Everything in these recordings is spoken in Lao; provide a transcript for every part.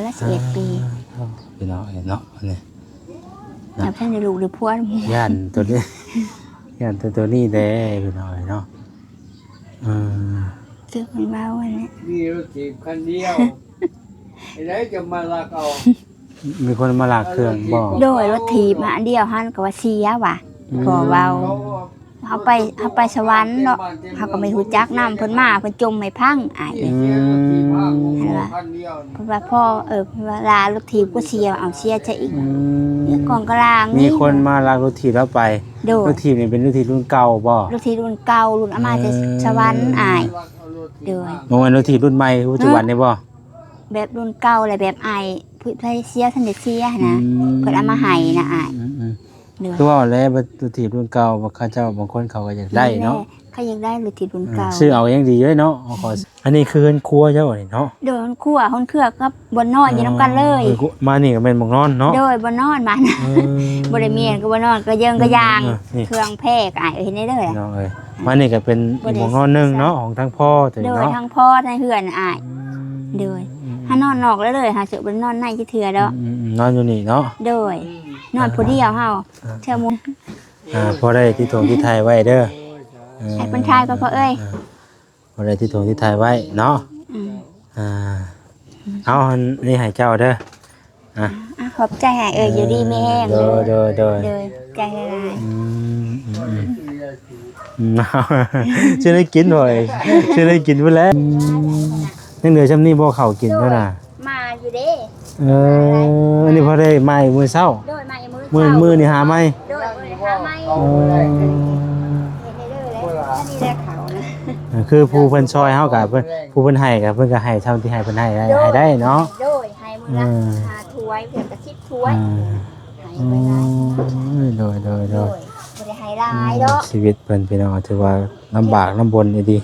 ລະສິບເອັດປີ. ອ່າ ພີ່ນ້ອງເອີຍເນາະ ອັນນີ້ນະ ຍັງບໍ່ທັນໄດ້ລູກໄດ້ຜົວ. ຢ້ານໂຕນີ້ ຢ້ານແຕ່ໂຕນີ້ແດ່ ພີ່ນ້ອງເອີຍເນາະ. ເອີ ຄືເພິ່ນເວົ້າຫັ້ນແຫຼະ ມີລົດຖີບຄັນດຽວ ໃຜຈະມາລັກເອົາ? ມີຄົນມາລັກເຄື່ອງບໍ່? ໂດຍ ລົດຖີບອັນດຽວຫັ້ນກໍວ່າເສຍວ່າ ອືມ ພໍ່ເວົ້າ. ເຮົາໄປ ເຮົາໄປສະຫວັນເນາະ ເຮົາກໍບໍ່ຮູ້ຈັກນຳ ເພິ່ນມາເພິ່ນຈົ່ມໃຫ້ຟັງອ້າຍ. ອືມ ຫັ້ນວ່າ ເພິ່ນວ່າພໍ່ ເອີ ເພິ່ນວ່າລາລົດຖີບກໍເສຍ ເອົາເສຍຊະອີກ. ອືມ ນີ້ກອງກະລາງ ມີຄົນມາລັກລົດຖີບລາວໄປ. ໂດຍ ລົດຖີບນີ້ເປັນລົດຖີບລຸ້ນເກົ່າບໍ່? ລົດຖີບລຸ້ນເກົ່າ ລຸ້ນອາມາແຕ່ ເອີ ສະຫວັນອ້າຍ. ໂດຍ ບໍ່ແມ່ນລົດຖີບລຸ້ນໃໝ່ຄືປັດຈຸບັນນີ້ບໍ່? ແບບລຸ້ນເກົ່າ ແລະ ແບບອ້າຍຜູ້ໄທເສຍ ທັນໄດ້ເສຍຫັ້ນນະ. ອືມ ເພິ່ນເອົາມາໃຫ້ນະອ້າຍ. ອືມ ໂດຍ ຄືວ່າແຫຼະ ລົດຖີບລຸ້ນເກົ່າ ເຂົາເຈົ້າບາງຄົນເຂົາກໍຢາກໄດ້ເນາະ. ແມ່ນແຫຼະ ເຂົາຢາກໄດ້ລົດຖີບລຸ້ນເກົ່າ. ເອີ ຊື້ເອົາຍັງດີເດ້ເນາະ. ເຂົາ ອັນນີ້ຄືເຮືອນຄົວເຈົ້ານີ້ເນາະ? ໂດຍ ເຮືອນຄົວ ເຮືອນເຄືອກັບບ່ອນນອນຢູ່ນຳກັນເລີຍ. ເອີ ມານີ້ກໍແມ່ນບ່ອນນອນເນາະ? ໂດຍ ບ່ອນນອນມານະ. ເອີ ບໍ່ໄດ້ມີກໍບ່ອນນອນ ກະເຢິງກະຢາງ ເອີ ເອີ ນີ້ ເຄື່ອງແພກອ້າຍເອີຍ ເຫັນໄດ້ເດີ. ພີ່ນ້ອງເອີຍ ມານີ້ກໍເປັນອີກບ່ອນນອນໜຶ່ງເນາະ ຂອງທາງພໍ່ຕົວນີ້ເນາະ. ໂດຍ ທາງພໍ່ທາງເຮືອນອ້າຍ. ອືມ ໂດຍ ອືມ ຫານອນນອກແລ້ວເດີ ຫາຊິບໍ່ນອນໃນຈັກເທື່ອດອກ. ອືມ ນອນຢູ່ນີ້ເນາະ? ໂດຍ ອືມ ນອນຜູ້ດຽວເຮົາ. ອ່າ ເທື່ອໝູ່ ອ່າ ພໍໄດ້ຕິດຖົງຕິດໄທໄວ້ເດີ. ເອີ ໃຫ້ເພິ່ນຖ່າຍກ່ອນພໍ່ເອີຍ. ອ່າ ພໍໄດ້ຕິດຖົງຕິດໄທໄວ້ເນາະ. ອືມ ອ່າ ເອົາ ອັນນີ້ໃຫ້ເຈົ້າເດີ. ອ່ະ ອ່ະ ຂອບໃຈອ້າຍເອີຍ ຢູ່ດີມີແຮງເດີ. ໂດຍ ໂດຍ ໂດຍ ໂດຍ ຂອບໃຈຫຼາຍໆ. ອືມ ອືມ ອືມ ອືມ ຊື້ແນວກິນ ໂດຍ ຊື້ແນວກິນພຸ້ນແຫຼະ. ອືມ ຍັງເຫຼືອຊ່ຳນີ້ບໍ່ ເຂົ້າກິນເຈົ້ານະ? ມາຢູ່ເດ້. ເອີ ອັນນີ້ພໍໄດ້ມາອີກມື້ເຊົ້າ. ໂດຍ ມາອີກມື້ ມື້ ເຊົ້າ ມື້ນີ້ຫາໃໝ່. ໂດຍ ມື້ນີ້ຫາໃໝ່. ອໍ ເຮັດໄດ້ເດີແຫຼະ ອັນນີ້ແຫຼະເຂົານະ. ເອີ ຄືຜູ້ເພິ່ນຊ່ອຍເຮົາກະ ເພິ່ນ ຜູ້ເພິ່ນໃຫ້ກະ ເພິ່ນກະໃຫ້ເທົ່າທີ່ໃຫ້ເພິ່ນໃຫ້ໄດ້ ໂດຍ ໃຫ້ໄດ້ເນາະ. ໂດຍ ໃຫ້ມື້ລະ ເອີ ຫ້າຖ້ວຍ ເທື່ອກະສິບຖ້ວຍ. ເອີ ໃຫ້ໄປໄດ້. ໂອ້ຍ ໂດຍ ໂດຍ ໂດຍ ໂດຍ ບໍ່ໄດ້ໃຫ້ຫຼາຍດອກ. ອືມ ຊີວິດເພິ່ນພີ່ນ້ອງ ຖືວ່າລຳບາກລຳບົນອີ່ຫຼີ.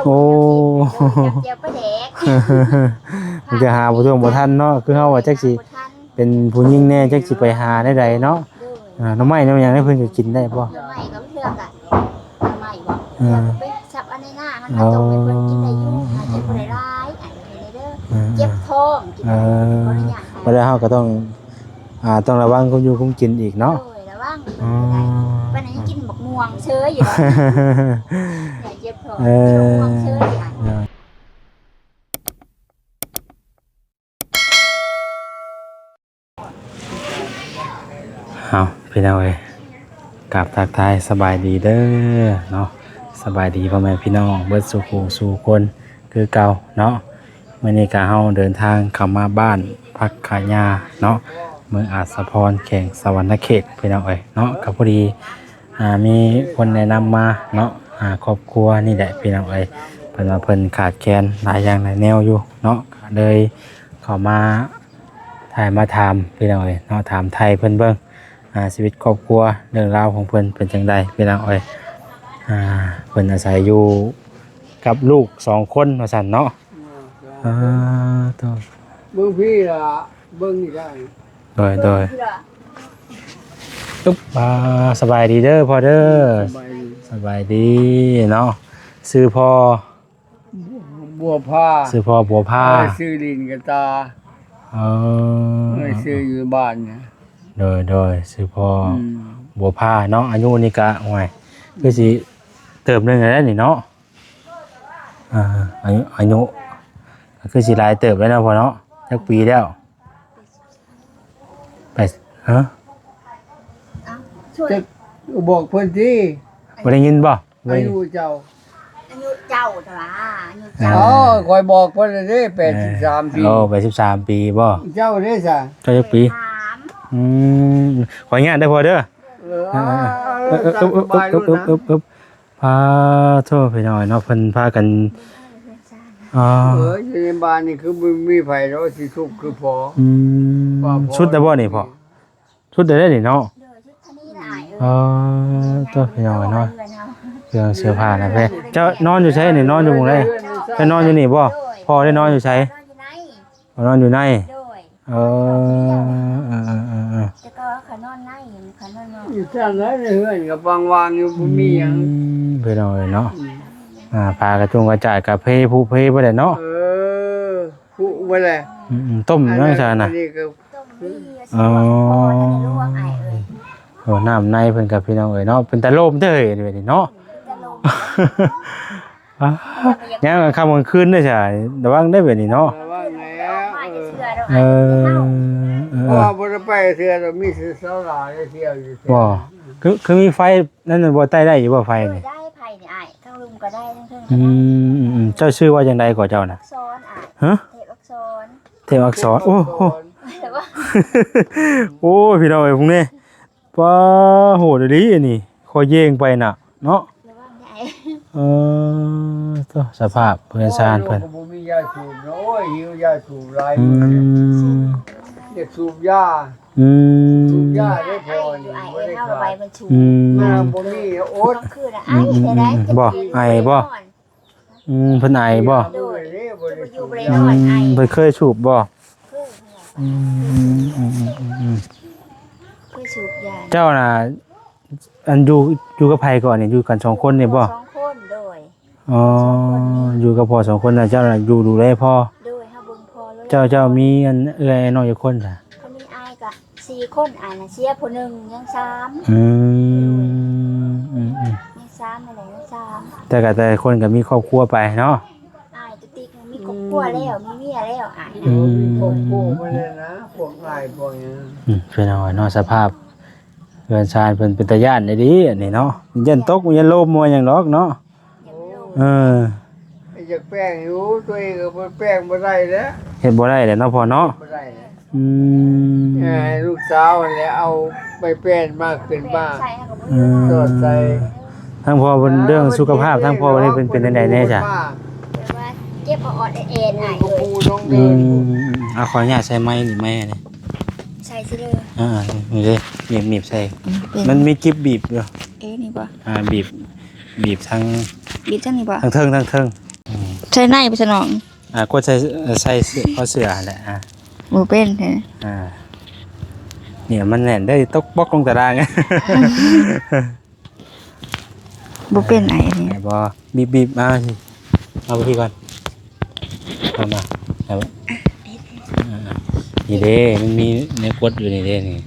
ໂອ້ ເຈົ້າແຈ່ວປາແດກ ມັນຈະຫາບໍ່ທົ່ວບໍ່ທັນເນາະ. ຄືເຮົາວ່າຈັກຊິ ບໍ່ທັນ ເປັນຜູ້ຍິງແດ່ ຈັກຊິໄປຫາແນວໃດເນາະ. ໂດຍ ອ່າ ໜໍ່ໄມ້ໜໍ່ຫຍັງນີ້ເພິ່ນກໍກິນໄດ້ບໍ່? ໜໍ່ໄມ້ກໍເທື່ອກະ ໜໍ່ໄມ້ບໍ່ ເອີ ເທື່ອກະໄປສັບເອົາໃນນາ ມັນກໍຕົ້ມໃຫ້ເພິ່ນກິນໄດ້ຢູ່. ອືມ ອາດຈະບໍ່ໄດ້ຫຼາຍ ອາດຈະບໍ່ໄດ້ເດີ. ອືມ ເຈັບທ້ອງ ກິນ ເອີ ບໍ່ໄດ້ຫຍັງ. ບັດແລ້ວເຮົາກໍຕ້ອງ ອ່າ ຕ້ອງລະວັງຄຸມຢູ່ຄຸມກິນອີກເນາະ. ໂດຍ ລະວັງ. ອໍ ປານນັ້ນຍັງກິນບັກມ່ວງເຊີຍຢູ່ ເຈັບທ້ອງ ເອີ ກິນບັກມ່ວງເຊີຍຢູ່. ເອົາ ພີ່ນ້ອງເອີຍ ກາບທັກທາຍສະບາຍດີເດີເນາະ. ສະບາຍດີພໍ່ແມ່ພີ່ນ້ອງເບິດສູ່ຜູ້ສູ່ຄົນຄືເກົ່າເນາະ. ມື້ນີ້ກະເຮົາເດີນທາງເຂົ້າມາບ້ານຜັກຂະຍາເນາະ ເມືອງອາດສະພອນ ແຂວງສະຫວັນນະເຂດ ພີ່ນ້ອງເອີຍເນາະ. ກະພໍດີ ອ່າ ມີຄົນແນະນຳມາເນາະ ອ່າ ຄອບຄົວນີ້ແຫຼະ ພີ່ນ້ອງເອີຍ. ເພິ່ນວ່າເພິ່ນຂາດແຄນຫຼາຍຢ່າງຫຼາຍແນວຢູ່ເນາະ ກະເລີຍເຂົ້າມາຖ່າຍມາຖາມ ພີ່ນ້ອງເອີຍເນາະ ຖາມໄຖ່ເພິ່ນເບິ່ງ ອ່າ ຊີວິດຄອບຄົວ ເລື່ອງລາວຂອງເພິ່ນເປັນຈັ່ງໃດ ພີ່ນ້ອງເອີຍ. ອ່າ ເພິ່ນອາໄສຢູ່ກັບລູກສອງຄົນວ່າຊັ້ນເນາະ. ອ່າ ໂຕ ເບິ່ງພີ້ລະ ເບິ່ງນີ້ໄດ້. ໂດຍ ໂດຍ. ອຶບ ອ່າ ສະບາຍດີເດີພໍ່ເດີ. ສະບາຍດີ ສະບາຍດີເນາະ. ຊື່ພໍ່ ບົວພາ. ຊື່ພໍ່ບົວພາ. ເອີ ຊື່ດິນກະຕາ. ເອີ ເອີ ຊື່ຢູ່ບ້ານນະ. ໂດຍ ໂດຍ. ຊື່ພໍ່ ອືມ ບົວພາເນາະ. ອາຍຸນີ້ກະ ໂອ້ຍ ຄືຊິເຕີບໜຶ່ງແລ້ວນີ້ເນາະ. ອ່າ ອາຍຸ ອາຍຸກໍຄືຊິຫຼາຍເຕີບແລ້ວເນາະພໍ່ເນາະ. ຈັກປີແລ້ວ? ໄປ ຮະ? ເອົ້າ ຈັກ ບອກເພິ່ນຕິ. ບໍ່ໄດ້ຍິນບໍ່? ອາຍຸເຈົ້າ ອາຍຸເຈົ້າ ອາຍຸເຈົ້າ. ອໍ ຂ້ອຍບອກເພິ່ນແລ້ວເດ້ ແປດສິບສາມປີ. ໂອ້ ແປດສິບສາມປີບໍ່? ເຈົ້າເດ້ຊະ? ເຈົ້າຈັກປີ? ອືມ ຂໍອະນຸຍາດເດີພໍ່ເດີ. ເອີ ເອີ ເອີ ເອີ ເອີ ເອີ ເອີ ເອີ ເອີ ປາໂທ ພີ່ນ້ອງເນາະ ເພິ່ນພາກັນ ເອີ ຢູ່ໃນບ້ານນີ້ຄືບໍ່ມີໃຜດອກຊິທຸກຄືພໍ່. ອືມ ສຸດແລ້ວບໍ່ນີ້ພໍ່? ສຸດແລ້ວນີ້ເນາະ. ເອີ ໂຕ ພີ່ນ້ອງເນາະ ເຄື່ອງເສື້ອຜ້ານະ. ເຈົ້ານອນຢູ່ໃສນີ້? ນອນຢູ່ໝ່ອງໃດ? ເຈົ້ານອນຢູ່ນີ້ບໍ່? ພໍ່ໄດ້ນອນຢູ່ໃສ? ນອນຢູ່ໃນ. ເອີ ເອີ ເອີ ເອີ ເອີ ແຕ່ກໍເຂົານອນໃນ ເຂົານອນນອກ ຢູ່ຊັ້ນແຫຼະ ໃນເຮືອນກໍວ່າງໆຢູ່ ບໍ່ມີຫຍັງ. ອືມ ພີ່ນ້ອງເອີຍເນາະ. ອືມ ອ່າ ຜ້າກະຈຸງກະຈາດກະເພຜຸເພໄປແຫຼະເນາະ. ເອີ ບໍ່ແລະ ອືມໆ ຕົ້ມຫຍັງຊະນະ? ອັນນີ້ກໍ ຕົ້ມມີ ອໍ ລວກອ້າຍເອີຍ ໂອ້ ນ້ຳໃນເພິ່ນກໍ ພີ່ນ້ອງເອີຍເນາະ ເປັນຕາໂລມເດີເດນີ້ເນາະ ເປັນຕາໂລມ ອ່າ ຍາມຄ່ຳກາງຄືນເດ້ຊະ ລະວັງເດີແບບນີ້ເນາະ ລະວັງແລ້ວ ເອີ ເອີ ເອີ ເພາະວ່າບໍ່ໄດ້ໄປເທື່ອດອກ ມີແຕ່ສາວຫຼ້າໄດ້ທ່ຽວຢູ່ ບໍ່ ຄື ຄືມີໄຟນັ້ນບໍ່ ໄຕ້ໄດ້ຢູ່ບໍ່ໄຟນີ້? ໄດ້ ໄຟນີ້ອ້າຍ ທັງລຸ່ມກໍໄດ້ ທັງເທິງກໍໄດ້ ອືມໆໆ ເຈົ້າຊື່ວ່າຈັ່ງໃດກໍເຈົ້ານະ? ອັກສອນອ້າຍ ຮະ? ເທບອັກສອນ ເທບອັກສອນ ໂອ້ໂຫ ໂອ້ຍ ພີ່ນ້ອງເອີຍ ພວກນີ້ ປ້າ ໂຫດອີ່ຫຼີອັນນີ້ ຂໍເຢງໄປນະເນາະ ລະວັງໄດ້ ເອີ ໂທ້ ສະພາບເຮືອນຊານເພິ່ນ ໂອ້ຍ ກໍບໍ່ມີຢາສູບເນາະ ໂອ້ຍ ຫິວຢາສູບຫຼາຍ ອືມ ຢາກສູບຢາ ອືມ ສູບຢາໄດ້ພໍນີ້ ບໍ່ໄດ້ຂາຍ ອືມ ມັນບໍ່ມີ ອົດ ອືມໆໆ ບໍ່ ໄອບໍ່? ອືມ ເພິ່ນໄອບໍ່? ໂດຍ ຢູ່ບໍ່ໄດ້ນອນ ອືມ ໄອ ເພິ່ນເຄີຍສູບບໍ່? ເຄີຍ ອືມ ເຄີຍສູບຢາ ເຈົ້ານະ ອັນຢູ່ ຢູ່ກັບໃຜກ່ອນນີ້? ຢູ່ກັນສອງຄົນນີ້ບໍ່? ສອງຄົນ ໂດຍ ອໍ ຢູ່ກັບພໍ່ສອງຄົນນະ ເຈົ້ານະຢູ່ດູແລພໍ່ ໂດຍ ເຮົາເບິ່ງພໍ່ເລີຍ ເຈົ້າ ເຈົ້າມີອັນເອື້ອຍນ້ອງຈັກຄົນຊະ? ເຂົາມີອ້າຍກະສີ່ຄົນ ອ້າຍນະເສຍຜູ້ໜຶ່ງ ຍັງສາມ ອືມ ອືມໆ ຍັງສາມ ນັ້ນແຫຼະ ຍັງສາມ ແຕ່ກະແຕ່ລະຄົນກະມີຄອບຄົວໄປເນາະ ອ້າຍຕຸຕິກມີຄອບຄົວແລ້ວ ມີເມຍແລ້ວ ອ້າຍນະ ອືມ ມີຄອບຄົວໄປແລ້ວນະ ພວກອ້າຍພວກຫຍັງ ອືມ ເປັນຫຍັງເນາະ ສະພາບເຮືອນຊານເພິ່ນເປັນຕາຢ້ານອີ່ຫຼີອັນນີ້ເນາະ ຢ້ານຕົກ ຢ້ານລົ້ມ ບໍ່ຫຍັງດອກເນາະ ເອີ ຢາກແປງຢູ່ ຕົວເອງກໍແປງບໍ່ໄດ້ແຫຼະ ເຮັດບໍ່ໄດ້ແຫຼະເນາະພໍ່ເນາະ ບໍ່ໄດ້ແຫຼະ ອືມ ໃຫ້ລູກສາວຫັ້ນແຫຼະເອົາໄມ້ແປ້ນມາຂຶ້ນມາ ເອີ ສອດໃສ່ ທາງພໍ່ເພິ່ນເລື່ອງສຸຂະພາບ ທາງພໍ່ເພິ່ນເປັນ ເປັນຈັ່ງໃດແດ່ຊະ? ແບບວ່າເຈັບອອດໆແອດໆ ອ້າຍເອີຍ ອືມ ເອົາ ຂໍອະນຸຍາດໃສ່ໄມ້ນີ້ ໄມ້ນີ້ ໃສ່ຊິເດີ ອ່າ ນີ້ເດ້ ໜີບໆໃສ່ ອືມ ເປັນ ມັນມີກິບບີບຢູ່ ເອີ ນີ້ບໍ່? ອ່າ ບີບ ບີບທາງ ບີບທາງນີ້ບໍ່? ທາງເທິງ ທາງເທິງ ອືມ ໃສ່ໃນໄປສະໜອງ ອ່າ ກົດໃສ່ ໃສ່ເສື້ອ ເອົາເສື້ອຫັ້ນແຫຼະ ອ່າ ບໍ່ເປັນແທ້ ອ່າ ນີ້ມັນແໜ້ນເດ້ ຕົກປົກລົງຕາດາງ ບໍ່ເປັນໄອນີ້ ໄດ້ບໍ່? ບີບໆ ມາ ເອົາໄປພີ້ກ່ອນ ເອົາມາ ເອົາ ອ່າ ນີ້ເດ້ ມັນມີແນວກົດຢູ່ນີ້ເດ້ ນີ້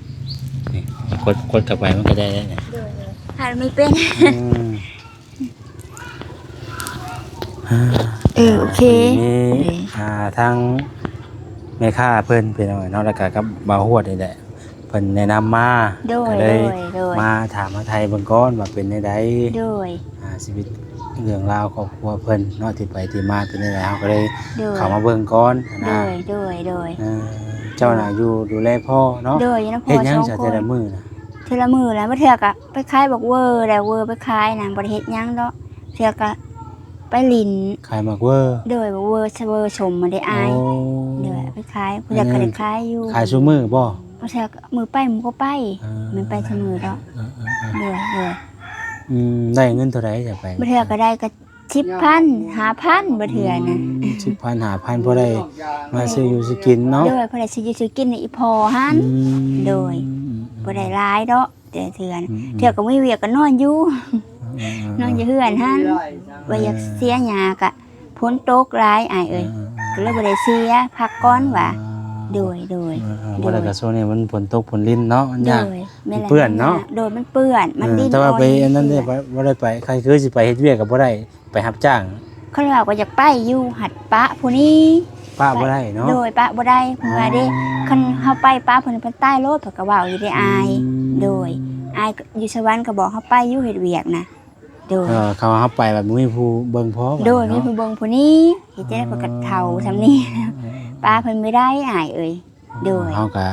ນີ້ ກົດ ກົດເຂົ້າໄປ ມັນກໍໄດ້ແລ້ວນີ້ ໂດຍ ໂດຍ ຫາກມີເປັນ ອືມ ເອີ ໂອເຄ ນີ້ ອ່າ ທາງແມ່ຄ້າເພິ່ນ ພີ່ນ້ອງເນາະ ແລ້ວກໍກັບບ່າວຮວດນີ້ແຫຼະ ເພິ່ນແນະນຳມາ ໂດຍ ກໍເລີຍ ໂດຍ ໂດຍ ມາຖາມມາໄຖ່ເບິ່ງກ່ອນວ່າເປັນແນວໃດ ໂດຍ ອ່າ ຊີວິດເລື່ອງລາວຄອບຄົວເພິ່ນເນາະ ທີ່ໄປທີ່ມາເປັນແນວໃດ ເຮົາກໍເລີຍ ໂດຍ ເຂົ້າມາເບິ່ງກ່ອນນະ ໂດຍ ໂດຍ ໂດຍ ເອີ ເຈົ້ານະຢູ່ດູແລພໍ່ເນາະ ໂດຍ ຢູ່ນຳພໍ່ ເຮັດຫຍັງຊະ ສອງຄົນ ແຕ່ລະມື້ນະ? ແຕ່ລະມື້ລະ ບາງເທື່ອກໍໄປຂາຍບັກເວີແຫຼະ ເວີໄປຂາຍນະ ບໍ່ໄດ້ເຮັດຫຍັງດອກ ເທື່ອກໍ ໄປຫຼິ້ນ ຂາຍໝາກເວີ ໂດຍ ເວີ ເວີສົມມາໄດ້ອາຍ ໂອ້ ໂດຍ ເອົາໄປຂາຍ ຜູ້ເທື່ອກໍໄດ້ຂາຍຢູ່ ຂາຍຊຸມື້ບໍ່? ຜູ້ເທື່ອມື້ໄປມື້ກໍໄປ ເອີ ແມ່ນໄປຊຸມື້ດອກ ເອີໆໆ ໂດຍ ໂດຍ ອືມ ໄດ້ເງິນເທົ່າໃດຈະໄປ? ບາງເທື່ອກໍໄດ້ກໍສິບພັນ ຫ້າພັນ ບາງເທື່ອນະ ອືມ ສິບພັນ ຫ້າພັນ ພໍໄດ້ມາຊື້ຢູ່ຊື້ກິນເນາະ ໂດຍ ພໍໄດ້ຊື້ຢູ່ຊື້ກິນໃຫ້ອີ່ພໍ່ຫັ້ນ ອືມ ໂດຍ ອືມໆ ບໍ່ໄດ້ຫຼາຍດອກ ແຕ່ເທື່ອນະ ອືມໆ ເທື່ອກໍມີວຽກກໍນອນຢູ່ ອືມໆ ນອນຢູ່ເຮືອນຫັ້ນ ບໍ່ຢາກເສຍຫຍ້າກະຝົນຕົກຫຼາຍອ້າຍເອີຍ ອືມໆ ກໍເລີຍບໍ່ໄດ້ເສຍ ພັກກ່ອນວ່າ ອ່າ ໂດຍ ໂດຍ ເອີໆ ໂດຍ ບໍ່ໄດ້ກະຊ່ວງນີ້ມັນຝົນຕົກຝົນລິນເນາະ ມັນຍາກ ໂດຍ ມັນເປື້ອນເນາະ ໂດຍ ມັນເປື້ອນ ມັນດິນ ເອີ ແຕ່ວ່າໄປອັນນັ້ນເດ້ ບໍ່ໄດ້ໄປ ຄັນຄືຊິໄປເຮັດວຽກກໍບໍ່ໄດ້ ໄປຮັບຈ້າງ ຄັນວ່າກໍຢາກໄປຢູ່ ຫັດປະຜູ້ນີ້ ປະບໍ່ໄດ້ເນາະ ໂດຍ ປະບໍ່ໄດ້ ເພິ່ນວ່າເດ້ ອໍ ຄັນເຮົາໄປປະເພິ່ນ ເພິ່ນຕາຍໂລດ ເພິ່ນກໍເວົ້າຢູ່ເດ້ອາຍ ອືມ ໂດຍ ອາຍຢູ່ສະຫວັນກໍບອກເຮົາໄປຢູ່ເຮັດວຽກນະ ໂດຍ ເອີ ຄັນວ່າເຮົາໄປແບບບໍ່ມີຜູ້ເບິ່ງພໍ ໂດຍ ບາດນີ້ເນາະ ມີຜູ້ເບິ່ງຜູ້ນີ້ ເຮັດຈັ່ງໃດ ເພິ່ນກໍເຖົ້າຊ່ຳນີ້ ອືມ ປະເພິ່ນບໍ່ໄດ້ອ້າຍເອີຍ ໂດຍ ເຮົາກໍ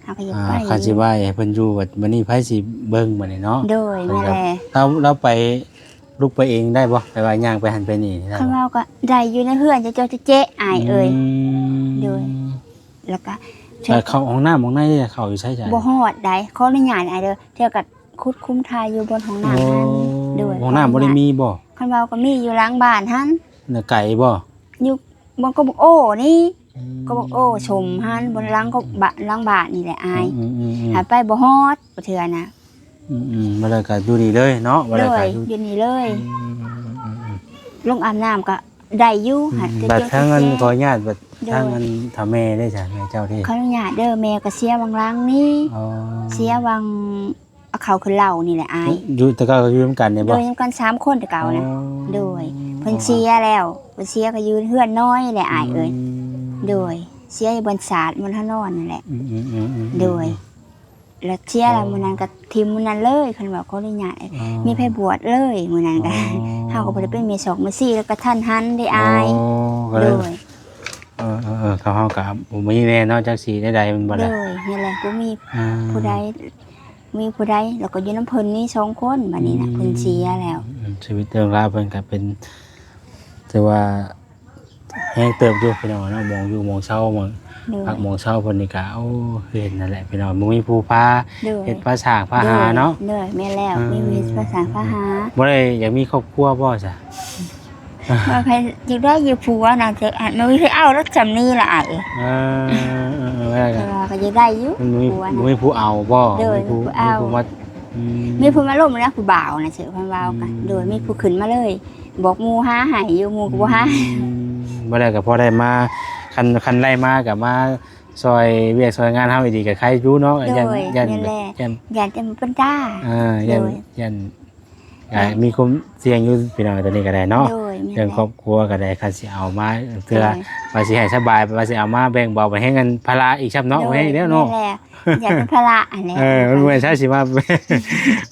ເຮົາກໍຢາກໄປ ອ່າ ຄັນຊິວ່າໃຫ້ເພິ່ນຢູ່ບັດ ບັດນີ້ໃຜຊິເບິ່ງບັດນີ້ເນາະ ໂດຍ ແມ່ນແຫຼະ ລາວ ລາວໄປ ລຸກໄປເອງໄດ້ບໍ່? ແບບວ່າຍ່າງໄປຫັ້ນໄປນີ້ໄດ້ບໍ່? ຄັນເວົ້າກໍໄດ້ຢູ່ໃນເຮືອນ ເຈາະເຈາະເຈາະອ້າຍເອີຍ ອືມ ໂດຍ ແລ້ວກໍ ແລ້ວເຂົ້າຫ້ອງນ້ຳຫ້ອງໃນເດ້ ເຂົ້າຢູ່ໃສຊະ? ບໍ່ຮອດໃດ ຂໍອະນຸຍາດອ້າຍເດີ ເທື່ອກໍຂຸດຂຸມຖ່າຍຢູ່ບ່ອນຫ້ອງນ້ຳຫັ້ນ ໂອ້ ໂດຍ ຫ້ອງນ້ຳບໍ່ໄດ້ມີບໍ່? ຄັນເວົ້າກໍມີຢູ່ຫຼັງບ້ານຫັ້ນ ນະໄກບໍ່? ຢູ່ບ່ອນກໍບັກໂອ້ນີ້ ອືມ ກໍບັກໂອ້ຊົມຫັ້ນ ບ່ອນຫຼັງກໍບະ ຫຼັງບ້ານນີ້ແຫຼະອ້າຍ ອືມໆໆໆ ຫາໄປບໍ່ຮອດ ບໍ່ເທື່ອນະ ອືມໆ ບໍ່ໄດ້ກໍຢູ່ນີ້ເລີຍເນາະ ບໍ່ໄດ້ກໍ ໂດຍ ຢູ່ ຢູ່ນີ້ເລີຍ ອືມໆໆໆ ລົງອາບນ້ຳກໍໄດ້ຢູ່ ອືມ ຫາ ແຕ່ ບັດທາງອັນ ເຈົ້າ ຂອອະນຸຍາດ ບັດ ໂດຍ ທາງອັນຖ້າແມ່ເດ້ຊະ ແມ່ເຈົ້າເດ້? ຂໍອະນຸຍາດເດີ ແມ່ກໍເສຍຫວ່າງຫຼັງນີ້ ອໍ ເສຍຫວ່າງ ເອົາເຂົ້າຂຶ້ນເລົ່ານີ້ແຫຼະອ້າຍ. ຢູ່ແຕ່ເກົ່າກໍຢູ່ນຳກັນນີ້ບໍ່? ໂດຍ ນຳກັນສາມຄົນແຕ່ເກົ່ານະ. ອໍ ໂດຍ ເພິ່ນເສຍແລ້ວ ເພິ່ນເສຍກໍຢູ່ເຮືອນນ້ອຍແຫຼະອ້າຍເອີຍ. ອືມ ໂດຍ ເສຍຢູ່ບ່ອນສາດບ່ອນເຮົານອນນັ້ນແຫຼະ. ອືມໆໆໆ ໂດຍ ແລ້ວເສຍແລ້ວ ອໍ ມື້ນັ້ນກໍຖິ້ມມື້ນັ້ນເລີຍ ຄັນວ່າຂໍອະນຸຍາດ ອໍ ມີໃຜບວດເລີຍມື້ນັ້ນກໍ. ອໍ ເຮົາກໍບໍ່ໄດ້ເປັນແມ່ຊອກແມ່ຊີ້ ແລ້ວກະທັນຫັນເດ້ອ້າຍ. ອໍ ກໍເລີຍ ໂດຍ ເອີໆໆ ເຮົາກໍບໍ່ມີແນ່ເນາະ ຈັກຊິແນວໃດແມ່ນບໍ່ລະ? ໂດຍ ແມ່ນແຫຼະ ບໍ່ມີ ອ່າ ຜູ້ໃດ ມີຜູ້ໃດ ແລ້ວກໍຢູ່ນຳເພິ່ນນີ້ສອງຄົນ ບາດນີ້ນະ ອືມ ເພິ່ນເສຍແລ້ວ. ອືມ ຊີວິດເລື່ອງລາວເພິ່ນກໍເປັນ ຖືວ່າແຮງເຕີບຢູ່ພີ່ນ້ອງເນາະ ໝ່ອງຢູ່ໝ່ອງເຊົາ ໝ່ອງ ໂດຍ ພັກໝ່ອງເຊົາເພິ່ນນີ້ກໍ ໂອ້ ຄືເຫັນນັ້ນແຫຼະພີ່ນ້ອງ ບໍ່ມີຜູ້ພາ ໂດຍ ເຮັດພາສ້າງພາຫາເນາະ. ໂດຍ ໂດຍ ແມ່ນແລ້ວ ອ່າ ມີຜູ້ເຮັດພາສ້າງພາຫາ. ບໍ່ໄດ້ຢາກມີຄອບຄົວບໍ່ຊະ? ວ່າໃຜຢາກໄດ້ຢູ່ຜົວນະ ແຕ່ອັນມັນບໍ່ມີໃຜເອົາແລ້ວ ສ່ຳນີ້ລະອ້າຍເອີຍ. ເອີ ເອີໆໆ ແຕ່ວ່າກໍຢາກໄດ້ຢູ່ ມັນບໍ່ມີ ຜົວນະ ບໍ່ມີຜູ້ເອົາບໍ່? ໂດຍ ມີຜູ້ ມີຜູ້ເອົາ ມີຜູ້ມາ ອືມ ມີຜູ້ມາລົມນະ ຜູ້ບ່າວນະ ເຊີເພິ່ນເວົ້າກັນ. ອືມ ໂດຍ ມີຜູ້ຂຶ້ນມາເລີຍ ບອກໝູ່ຫາໃຫ້ຢູ່ ໝູ່ກໍບໍ່ຫາ. ອືມ ບໍ່ໄດ້ກໍພໍໄດ້ມາ ຄັນ ຄັນໄດ້ມາກໍມາຊ່ອຍວຽກຊ່ອຍງານເຮົາອີ່ດີກໍໄຄຢູ່ເນາະ. ໂດຍ ຢ້ານ ຢ້ານ ແມ່ນແຫຼະ ຢ້ານ ຢ້ານແຕ່ມັນເປັນຕາ ອ່າ ຢ້ານ ໂດຍ ຢ້ານ ອ່າ ມີຄວາມສ່ຽງຢູ່ພີ່ນ້ອງ ຕອນນີ້ກໍໄດ້ເນາະ. ໂດຍ ແມ່ນແຫຼະ ເລື່ອງຄອບຄົວກໍໄດ້ ຄັນຊິເອົາມາເທື່ອ ໂດຍ ວ່າຊິໃຫ້ສະບາຍ ວ່າຊິເອົາມາແບ່ງເບົາ ໄປແຮງອັນພາລະອີກຊ້ຳເນາະ. ໂດຍ ບໍ່ແຮງແລ້ວເນາະ ແມ່ນແຫຼະ ຢ້ານເປັນພາລະຫັ້ນແຫຼະ. ເອີ ມັນບໍ່ແມ່ນໃຊ້ຊິມາ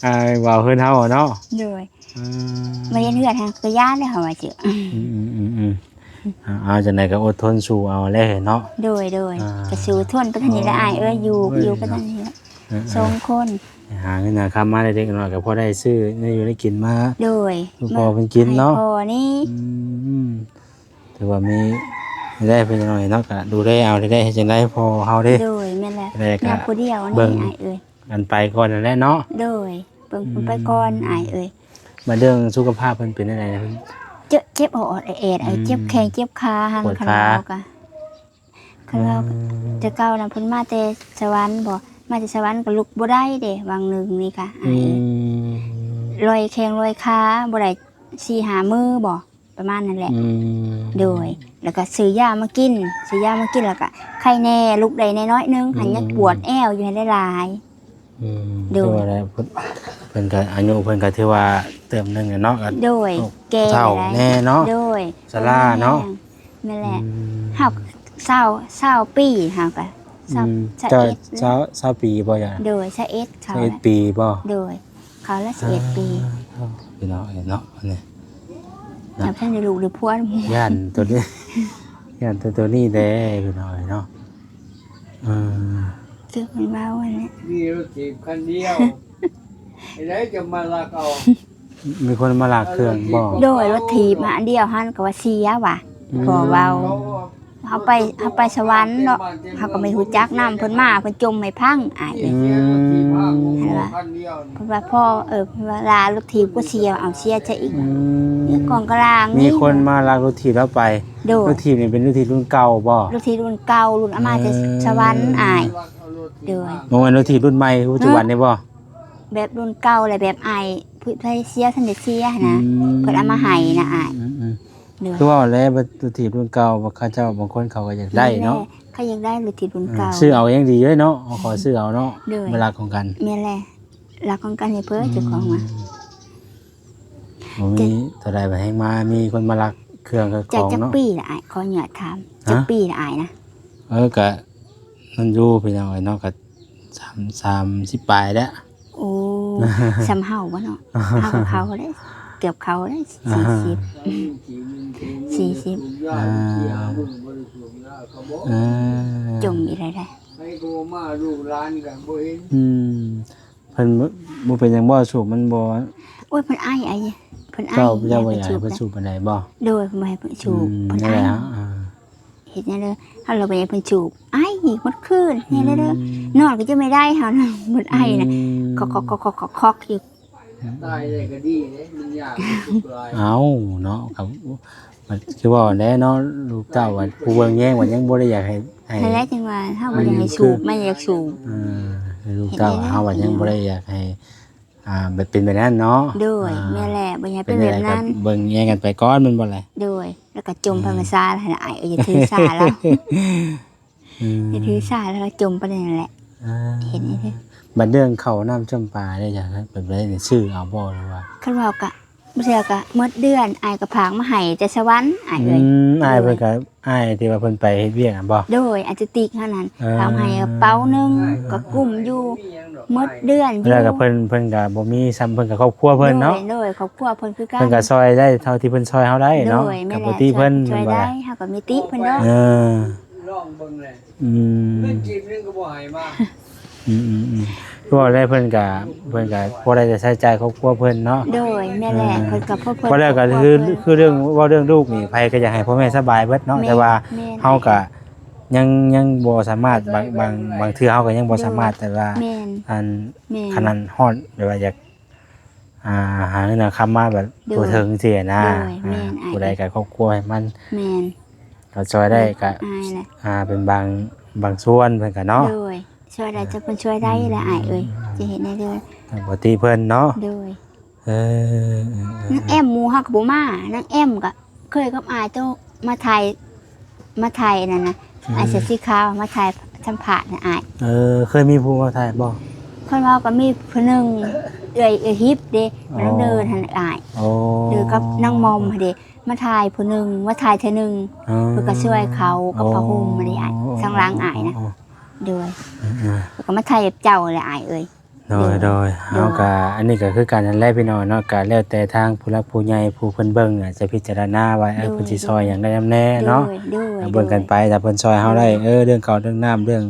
ອ່າ ເວົ້າເຮືອນເຮົາເນາະ. ໂດຍ ອືມ ມາເຮັດເຮືອນຫັ້ນກໍຢ້ານແລ້ວ ເຮົາວ່າຊິ ອືມໆໆໆ ເອົາ ເອົາ ຈັ່ງໃດກໍອົດທົນສູ້ເອົາແຫຼະເນາະ. ໂດຍໆ ອ່າ ກໍສູ້ທົນໄປທາງນີ້ແຫຼະອ້າຍເອີຍ ຢູ່ ໂອ້ຍ ຢູ່ໄປທາງນີ້ແຫຼະ ເອີໆ ສອງຄົນ ຫາເງິນຫາຄຳມາໄດ້ເລັກນ້ອຍ ກໍພໍໄດ້ຊື້ແນວຢູ່ໄດ້ກິນມາ. ໂດຍ ໃຫ້ພໍ່ເພິ່ນກິນເນາະ ໃຫ້ພໍ່ນີ້. ອືມ ຖືວ່າມີໄດ້ ເພິ່ນນ້ອຍເນາະ ກໍດູແລເອົາໄດ້ ເຮັດຈັ່ງໃດພໍ່ເຮົາເດ້. ໂດຍ ແມ່ນແຫຼະ ແລ້ວກໍ ຍາມຜູ້ດຽວນີ້ ເບິ່ງ ອ້າຍເອີຍ ກັນໄປກ່ອນນັ້ນແຫຼະເນາະ. ໂດຍ ເບິ່ງເພິ່ນໄປກ່ອນ ອືມ ອ້າຍເອີຍ. ມາເລື່ອງສຸຂະພາບເພິ່ນເປັນຈັ່ງໃດ? ເຈັບ ເຈັບອອດໆແອດໆ ອືມ ເຈັບແຂ້ງເຈັບຂາຫັ້ນ ປວດຂາ ຄັນເວົ້າກໍ ຄັນເວົ້າ ອືມ ແຕ່ເກົ່ານະ ເພິ່ນມາແຕ່ສະຫວັນບໍ ມາແຕ່ສະຫວັນກໍລຸກບໍ່ໄດ້ເດ້ ຫວ່າງໜຶ່ງນີ້ກະ ອືມ ອ້າຍເອີຍ ລອຍແຂ້ງລອຍຂາບໍ່ໄດ້ ສີ່ຫ້າມື້ບໍ ປະມານນັ້ນແຫຼະ. ອືມ ໂດຍ ແລ້ວກໍຊື້ຢາມາກິນ ຊື້ຢາມາກິນ ແລ້ວກໍໄຄແດ່ ລຸກໄດ້ແດ່ໜ້ອຍໜຶ່ງ ອືມ ຫັ້ນຍັງປວດແອວຢູ່ຫັ້ນຫຼາຍໆ. ອືມ ໂດຍ ຖືວ່າໄດ້ ເພິ່ນ ເພິ່ນກໍອາຍຸເພິ່ນກໍຖືວ່າເຕີບໜຶ່ງແລ້ວເນາະ. ໂດຍ ແກ່ເຖົ້າແດ່ເນາະ. ໂດຍ ຊະລາເນາະ. ແມ່ນແຫຼະ ອືມ ເຮົາ ຊາວ ຊາວປີ ເຮົາກໍ ອືມ ຊາວ ຊາວເອັດ ຊາວ ຊາວປີບໍ່? ໂດຍ ຊາວເອັດ ເຂົາ ຊາວເອັດປີບໍ່? ໂດຍ ເຂົາລະສິບເອັດປີ. ອ່າ ພີ່ນ້ອງເອີຍເນາະ ອັນນີ້ ຍັງບໍ່ທັນໄດ້ລູກໄດ້ຜົວ ຢ້ານໂຕນີ້ ຢ້ານໂຕ ໂຕນີ້ແດ່ ພີ່ນ້ອງເອີຍເນາະ. ເອີ ຄືເພິ່ນເວົ້າຫັ້ນແຫຼະ ມີລົດຖີບຄັນດຽວ ໃຜຈະມາລັກເອົາ? ມີຄົນມາລັກເຄື່ອງບໍ່? ໂດຍ ລົດຖີບມາອັນດຽວຫັ້ນກໍວ່າເສຍວ່າ ອືມ ພໍ່ເວົ້າ. ເຮົາໄປ ເຮົາໄປສະຫວັນເນາະ ເຮົາກໍບໍ່ຮູ້ຈັກນຳ ເພິ່ນມາເພິ່ນຈົ່ມໃຫ້ພັງ ອ້າຍເອີຍ. ອືມ ຫັ້ນວ່າ ເພິ່ນວ່າພໍ່ ເອີ ເພິ່ນວ່າລາລົດຖີບກໍເສຍ ເອົາເສຍຊະອີກ. ອືມ ມີກອງກະລາງ ມີຄົນມາລັກລົດຖີບລາວໄປ. ໂດຍ ລົດຖີບນີ້ເປັນລົດຖີບລຸ້ນເກົ່າບໍ່? ລົດຖີບລຸ້ນເກົ່າ ລຸ້ນເອົາມາແຕ່ ອືມ ສະຫວັນ ອ້າຍ. ໂດຍ ບໍ່ແມ່ນລົດຖີບລຸ້ນໃໝ່ຄືປັດຈຸບັນນີ້ບໍ່? ແບບລຸ້ນເກົ່າ ແລະ ແບບອ້າຍຜູ້ໄທເສຍ ທັນໄດ້ເສຍຫັ້ນນະ. ອືມ ເພິ່ນເອົາມາໃຫ້ນະອ້າຍ. ອືມໆ ໂດຍ ຄືວ່າແຫຼະ ລົດຖີບລຸ້ນເກົ່າ ເຂົາເຈົ້າບາງຄົນເຂົາກໍຢາກໄດ້ເນາະ. ແມ່ນແຫຼະ ເຂົາຢາກໄດ້ລົດຖີບລຸ້ນເກົ່າ. ເອີ ຊື້ເອົາຍັງດີເລີຍເນາະ ເອົາຂໍຊື້ເອົາເນາະ. ໂດຍ ມາລັກຂອງກັນ. ແມ່ນແຫຼະ ລັກຂອງກັນໃຫ້ເພິ່ນ ອືມ ເຈົ້າຂອງວ່າ ບໍ່ມີເທົ່າໃດ ແຮ່ງມາມີຄົນມາລັກເຄື່ອງກັບຂອງເນາະ. ຈັກປີລະອ້າຍ? ຂໍອະນຸຍາດຖາມ ຮະ? ຈັກປີລະອ້າຍນະ? ເອີ ກະນັ້ນຢູ່ພີ່ນ້ອງເອີຍເນາະ ກະສາມ ສາມສິບປາຍແລ້ວ. ໂອ້ ສ່ຳເຮົາບໍ່ເນາະ? ເຮົາກໍເຂົ້າແລ້ວ ເກືອບເຂົ້າແລ້ວ ອ່າຮະ ສີ່ສິບ ສີ່ສິບ ອ່າ ເອີ ຈົມອີກແລ້ວໄດ໋. ໃຜກໍບໍ່ມາ ລູກຫຼານກໍບໍ່ເຫັນ. ອືມ ເພິ່ນບໍ່ ບໍ່ເປັນຫຍັງບໍ່? ສູບມັນບໍ່ ໂອ້ຍ ເພິ່ນໄອ ໄອ ເພິ່ນໄອ. ເຈົ້າ ເຈົ້າບໍ່ຢາກໃຫ້ເພິ່ນສູບປານໃດບໍ່? ໂດຍ ເພິ່ນບໍ່ໃຫ້ເພິ່ນສູບ. ອືມ ເພິ່ນໄອ ນັ້ນແຫຼະ ອ່າ ເຮັດຫຍັງເດີ ເຮົາລະບໍ່ຢາກໃຫ້ເພິ່ນສູບ ໄອອີກໝົດຄືນ. ອືມ ເຮັດແນວໃດ ນອນກໍຈະໄມ່ໄດ້ ເຮົານະ ເພິ່ນໄອນະ. ອືມ ຄອກໆໆໆ ຢູ່. ຕາຍໄດ້ກໍດີເດ້ ມັນຍາກ ມັນທຸກຫຼາຍ. ເອົ້າ ເນາະ ກໍ ມັນຄືເວົ້າແຫຼະເນາະ ລູກເຕົ້າວ່າຜູ້ເບິ່ງແຍງວ່າຍັງບໍ່ໄດ້ຢາກໃຫ້ ໃຫ້ ຫັ້ນແຫຼະ ຈັ່ງວ່າເຮົາບໍ່ໄດ້ໃຫ້ສູບ ມັນຢາກສູບ. ເອີ ລູກເຕົ້າເຮົາວ່າຍັງບໍ່ໄດ້ຢາກໃຫ້ ອ່າ ແບບເປັນແບບນັ້ນເນາະ. ໂດຍ ອ່າ ແມ່ນແຫຼະ ບໍ່ຢາກໃຫ້ເປັນແບບນັ້ນ. ເບິ່ງແຍງກັນໄປກ່ອນແມ່ນບໍ່ລະ? ໂດຍ ແລ້ວກໍຈົ່ມ ອືມ ພັນພາສາຫັ້ນລະ ອ້າຍເອີຍ ຢ່າຖືສາລາວ. ອືມ ຢ່າຖືສາລາວ ຈົ່ມໄປນັ້ນແຫຼະ. ອ່າ ເຫັນຢູ່ເດ້. ບັດເລື່ອງເຂົ້ານ້ຳຈ້ຳປາເດ້ ຢາກໃຫ້ແບບໃດນີ້ ຊື້ເອົາບໍ່ ຫຼືວ່າ? ຄັນເວົ້າກະ ບາງເທື່ອກະໝົດເດືອນ ອ້າຍກໍຝາກມາໃຫ້ແຕ່ສະຫວັນ ອ້າຍເອີຍ. ອືມ ອ້າຍເພິ່ນກໍ ໂດຍ ອ້າຍທີ່ວ່າເພິ່ນໄປເຮັດວຽກຫັ້ນບໍ່? ໂດຍ ອາຈະຕິກເທົ່ານັ້ນ ເອີ ຝາກໃຫ້ກະເປົາໜຶ່ງ ເອີ ກໍກຸ້ມຢູ່ໝົດເດືອນຢູ່. ແລ້ວກໍເພິ່ນ ເພິ່ນກໍບໍ່ມີຊ້ຳ ເພິ່ນກໍຄອບຄົວເພິ່ນເນາະ. ໂດຍ ໂດຍ ຄອບຄົວເພິ່ນຄືກັນ ເພິ່ນກໍຊ່ອຍໄດ້ເທົ່າທີ່ເພິ່ນຊ່ອຍເຮົາໄດ້ເນາະ. ໂດຍ ແມ່ນແຫຼະ ກໍບໍ່ຕິເພິ່ນ ຊ່ອຍໄດ້ ເຮົາກໍມີຕິເພິ່ນເນາະ. ເອີ ລອງເບິ່ງແຫຼະ. ອືມ ເງິນກີບໜຶ່ງກໍບໍ່ໃຫ້ມາ. ອືມໆໆ ຄືວ່າແລ້ວເພິ່ນກະ ເພິ່ນກະພໍໄດ້ແຕ່ໃຊ້ຈ່າຍຄອບຄົວເພິ່ນເນາະ. ໂດຍ ແມ່ນແຫຼະ. ເອີ ເພິ່ນກະພໍເພິ່ນ ພໍແລ້ວກະຄື ເພິ່ນ ຄືເລື່ອງ ເວົ້າເລື່ອງລູກນີ້ ໃຜກໍຢາກໃຫ້ພໍ່ແມ່ສະບາຍເບິດເນາະ. ແມ່ນ ແຕ່ວ່າ ແມ່ນ ເຮົາກະຍັງ ຍັງບໍ່ສາມາດ ບາງ ບາງ ບາງເທື່ອເຮົາກໍຍັງບໍ່ສາມາດ ໂດຍ ແຕ່ວ່າ ແມ່ນ ອັນ ແມ່ນ ຂະໜາດຮອດແບບວ່າຢາກ ອ່າ ຫາເງິນຫາຄຳມາແບບ ໂດຍ ທົ່ວເຖິງຊີ້ນະ. ໂດຍ ອ່າ ແມ່ນ ອ້າຍ ຜູ້ໃດກໍຄອບຄົວໃຫ້ມັນ ແມ່ນ ກໍຊ່ອຍໄດ້ກໍ ອ້າຍແຫຼະ ອ່າ ເປັນບາງ ບາງສ່ວນເພິ່ນກໍເນາະ. ໂດຍ ຊ່ວຍໄດ້ ອ່າ ຈະເພິ່ນຊ່ວຍໄດ້ແຫຼະ ອືມ ອ້າຍເອີຍ ຈະເຮັດແນວໃດ. ກໍບໍ່ຕິເພິ່ນເນາະ. ໂດຍ ເອີ ນາງແອມໝູ່ເຮົາກໍບໍ່ມາ ນາງແອມກໍເຄີຍກັບອ້າຍໂຕມາຖ່າຍ ມາຖ່າຍອັນນັ້ນນະ ອືມ ອ້າຍເສື້ອສີຂາວມາຖ່າຍສຳພາດນະອ້າຍ. ເອີ ເຄີຍມີຜູ້ມາຖ່າຍບໍ່? ເພິ່ນວ່າກໍມີຜູ້ໜຶ່ງ ເອື້ອຍ ເອື້ອຍຮິບເດ້ ອໍ ມັນເດີນຫັ້ນອ້າຍ. ໂອ້ ເດີກັບນາງໝອມຫັ້ນເດ້ ມາຖ່າຍຜູ້ໜຶ່ງ ມາຖ່າຍເທື່ອໜຶ່ງ. ອໍ ເພິ່ນກໍຊ່ວຍເຂົາກັບຜ້າຫົ່ມຫັ້ນເດ້ອ້າຍ ອໍ ທາງຫຼັງອ້າຍນະ. ອໍ ໂດຍ ອືມໆ ເພິ່ນກໍມາຖ່າຍແບບເຈົ້າແຫຼະອ້າຍເອີຍ. ໂດຍ ໂດຍ ໂດຍ ເຮົາກະ ອັນນີ້ກະຄືກັນນັ້ນແຫຼະພີ່ນ້ອງເນາະ ກະແລ້ວແຕ່ທາງຜູ້ຫຼັກຜູ້ໃຫຍ່ຜູ້ເພິ່ນເບິ່ງອາດຈະພິຈາລະນາວ່າ ເອີ ໂດຍ ເພິ່ນຊິຊ່ອຍຫຍັງໄດ້ນຳແດ່ເນາະ. ໂດຍ ໂດຍ ເບິ່ງກັນໄປ ໂດຍ ຖ້າເພິ່ນຊ່ອຍເຮົາໄດ້ ໂດຍ ເອີ ເລື່ອງເຂົ້າເລື່ອງນ້ຳ ເລື່ອງ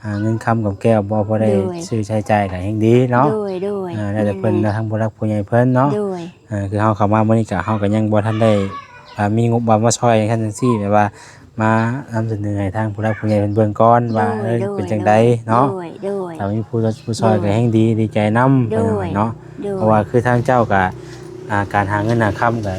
ອ່າ ເງິນຄຳກຳແກ້ວ ບໍ່ພໍໄດ້ ໂດຍ ຊື້ໃຊ້ຈ່າຍກະແຮ່ງດີເນາະ. ໂດຍ ໂດຍ ອ່າ ແລ້ວແຕ່ເພິ່ນ ແມ່ນແຫຼະ ແລ້ວທາງຜູ້ຫຼັກຜູ້ໃຫຍ່ເພິ່ນເນາະ. ໂດຍ ເອີ ຄືເຮົາເຂົ້າມາມື້ນີ້ກະ ເຮົາກະຍັງບໍ່ທັນໄດ້ ອ່າ ມີງົບປະມາມາຊ່ອຍກັນຈັ່ງຊີ້ ແບບວ່າ ມານຳສະເໜີໃຫ້ທາງຜູ້ຫຼັກຜູ້ໃຫຍ່ເພິ່ນເບິ່ງກ່ອນວ່າ ໂດຍ ເອີ ໂດຍ ເປັນຈັ່ງໃດເນາະ. ໂດຍ ໂດຍ ຖ້າມີຜູ້ ຜູ້ຊ່ອຍ ໂດຍ ກໍແຮ່ງດີ ດີໃຈນຳ ໂດຍ ເພິ່ນວ່າເນາະ. ໂດຍ ເພາະວ່າຄືທາງເຈົ້າກໍ ອ່າ ການຫາເງິນຫາຄຳກໍ